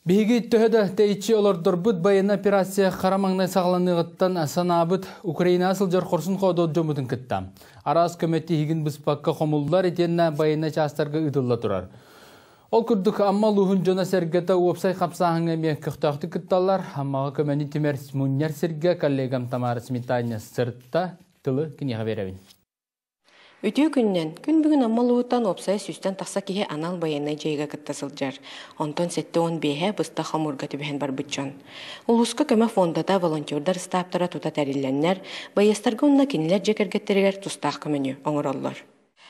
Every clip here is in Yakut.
Биһиги төһө да тэйиччи олордорбут, байыаннай операция хара маҥнай саҕаланыаҕыттан санаабыт Украинаҕа сылдьар хорсун хоодуот дьоммутун кытта. Араас көмө тиһигин быспакка хомуллар итиэннэ байыаннай чаастарга ыытылла турар. Ол курдук Амма улууһун дьоно-сэргэтэ уопсай хамсааһыҥҥа эмиэ көхтөөхтүк кытталлар. Аммаҕа көмөнү түмэр мунньар сиргэ коллегам Тамара Сметанина сырытта, тылы киниэхэ биэрэбин. Үтүө күнүнэн! Күн бүгүн Амма улууһуттан уопсайа сүүстэн тахса киһи анал байыаннай дьайыыга кытта сылдьар. Онтон 75-э быстах хомуурга түбэһэн барбыт дьон. Улууска көмө фондата, волонтердар ыстааптара тута тэриллэннэр, байыастарга уонна кинилэр дьиэ кэргэттэригэр тустаах көмөнү оҥороллор.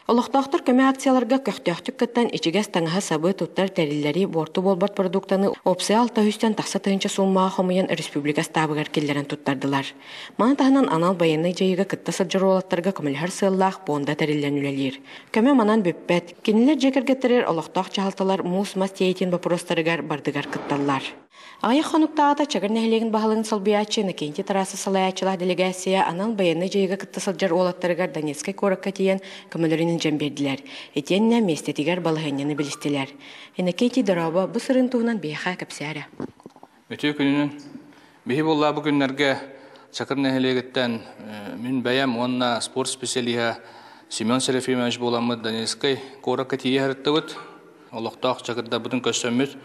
Олохтоохтор көмө акцияларга көхтөөхтүк кыттан ичигэс таҥаһы-сабы, туттар тэриллэри, буорту буолбат продуктаны уопсайа алта үстэн тахса тыһыынча сууммаҕа хомуйан республика ыстаабыгар киллэрэн туттардылар. Маны таһынан анал байыаннай дьайыыга кытта сылдьар уолаттарга көмөлөһөр сыаллаах пуонда тэриллэн үлэлиир. Көмө манан бүппэт. Кинилэр дьиэ кэргэттэригэр олохтоох дьаһалталар муус-мас тиэйиитин боппуруостарыгар бардыгар кытталлар. Аҕыйах хонуктааҕыта Чагыр нэһилиэгин баһылыгын солбуйааччы Иннокентий Тарасов салайааччылаах дэлэгээссийэ анал байыаннай дьайыыга кытта сылдьар уолаттарыгар Донецкай куоракка тиийэн көмөлөрүн илдьэн биэрдилэр. Итиэннэ миэстэтигэр балаһыанньаны билистилэр. Иннокентий, дорообо, бу сырыын туһунан биһиэхэ кэпсээ эрэ. Үтүө күнүнэн. Биһи буоллаа бу күннэргэ Чакыр нэһилиэгиттэн мин бэйэм уонна спорт специалиһа Семен Серафимович буоламмыт Донецкай куоракка тиийэ сырыттыбыт. Олохтоох чакырдарбытын көрсөммүт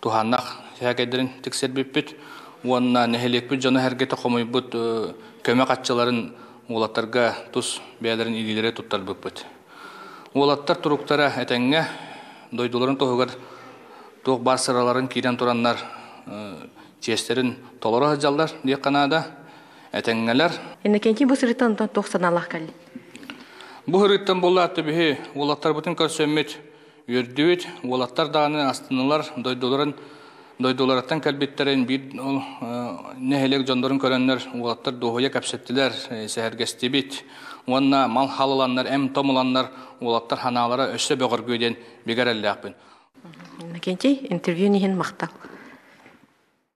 туһааннаах сээкэйдэрин тиксэрбиппит уонна нэһилиэкпит дьоно-сэргэтэ хомуйбут көмө хаччыларын уолаттарга тус бэйэлэрин илиилэрэ туттарбыппыт. Уолаттар туруктара этэҥҥэ, дойдуларын туһугар туох баар сыраларын киирэн тураннар чиэстэрин толоро сылдьаллар диэххэ наада. Этэҥҥэлэр. Иннокентий, бу сырыттан онтон туох санаалаах кэллиҥ? Бу сырыттан буоллаатты биһи уолаттарбытын көрсөммүт Үөрдүбүт, уолаттар даҕаны астыннылар, дойдуларын дойдуларыттан кэлбиттэрин биир ол нэһилиэк дьоннорун көрөннөр уолаттар дуоһуйа кэпсэттилэр, сэһэргэстибит уонна мал халыланнар, эм-том ыланнар уолаттар ханаалара өссө бөҕөргүө диэн бигэ эрэллээхпин. Иннокентий, интервью иһин махтал.